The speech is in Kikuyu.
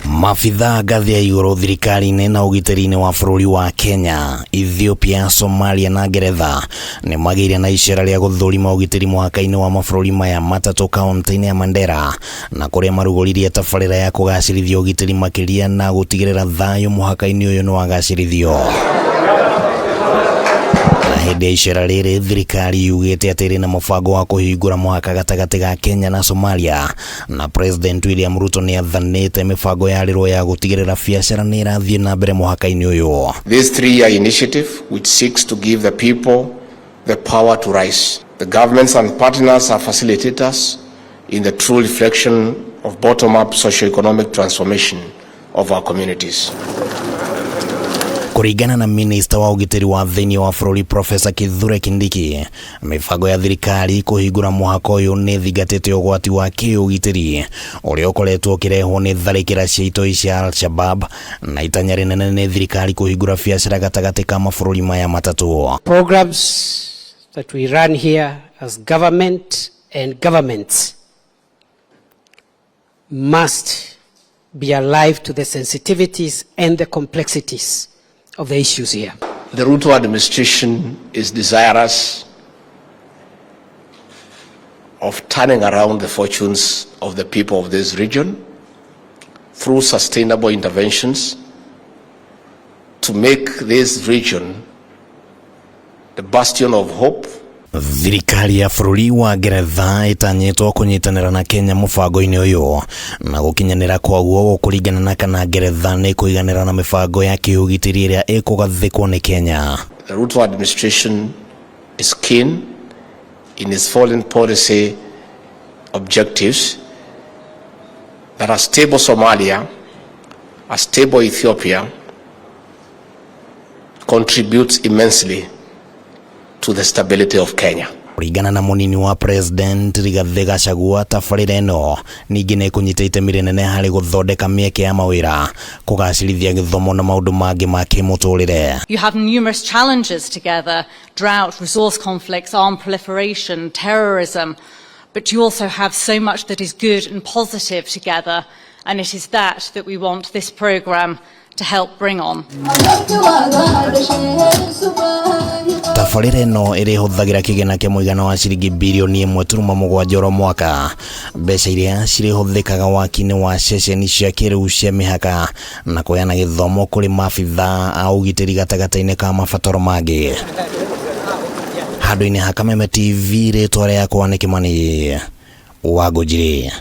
Maabithaa ngathĩ ya igũrũ thirikari-inĩ na ũgitĩri-inĩ wa bũrũri wa Kenya, Ethiopia, Somalia na Ngeretha nĩ magĩire na icera rĩa gũthũrima ũgitĩri mũhaka-inĩ wa mabũrũri maya matatũ kaunti-inĩ ya Mandera na kũrĩa marugũririe tabarĩra ya kũgacĩrithia ũgitĩri makĩria na gũtigĩrĩra thayũ mũhaka-inĩ ũyũ nĩ wagacĩrithio. Na hĩndĩ ya icera rĩrĩ thirikari yugĩte atĩ ĩrĩ na mũbango wa kũhingũra mũhaka gatagatĩ ga Kenya na Somalia na President William Ruto nĩ athanĩte mĩbango yarĩrwo ya gũtigĩrĩra biacara nĩ ĩrathiĩ na mbere mũhaka-inĩ ũyũ. This 3-year initiative, which seeks to give the people the power to rise, the governments and partners are facilitators in the true reflection of bottom-up socio-economic transformation of our communities. Kũringana na minista wa ũgitĩri wa thĩinĩ wa bũrũri Profesa Kithure Kindiki, mĩbango ya thirikari kũhingũra mũhaka ũyũ nĩ ĩthingatĩte ũgwati wa kĩũgitĩri ũrĩa ũkoretwo ũkĩrehwo nĩ tharĩkĩra cia itoi cia Al-Shabab na itanya rĩnene nĩ thirikari kũhingũra biacara gatagatĩ ka mabũrũri maya matatũ. Programs that we run here as government and governments must be alive to the sensitivities and the complexities of the issues here. The Ruto administration is desirous of turning around the fortunes of the people of this region through sustainable interventions to make this region the bastion of hope. Thirikari ya bũrũri wa Ngeretha ĩtanyĩtwo kũnyitanĩra na Kenya mũbango-inĩ ũyũ na gũkinyanĩra kwaguo gũkũringana na kana Ngeretha nĩ ĩkũiganĩra na mĩbango ya kĩũgitĩri ĩrĩa ĩkũgathĩkwo nĩ Kenya. The Ruto administration is keen in its foreign policy objectives that a stable Somalia, a stable Ethiopia contributes immensely to the stability of Kenya. Kũringana na mũnini wa President Rigathĩ Gachagua, tabarĩra ĩno ningĩ nĩ ĩkũnyita itemi rĩnene harĩ gũthondeka mĩeke ya mawĩra, kũgacĩrithia gĩthomo na maũndũ mangĩ ma kĩmũtũrĩre. You have numerous challenges together: drought, resource conflicts, armed proliferation, terrorism, but you also have so much that is good and positive together, and it is that that we want this programme to help bring on. Tabarĩra ĩno ĩrĩhũthagĩra kĩgĩna kĩa mũigana wa ciringi birioni 1.7 oro mwaka, mbeca iria cirĩhũthĩkaga waki-inĩ wa ceceni cia kĩrĩu cia mĩhaka na kũheana gĩthomo kũrĩ maabithaa a ũgitĩri gatagatĩ-inĩ ka mabataro mangĩ. Handũ-inĩ ha Kameme TV, rĩtwa rĩakwa nĩ Kĩmani wa Ngũnjiri.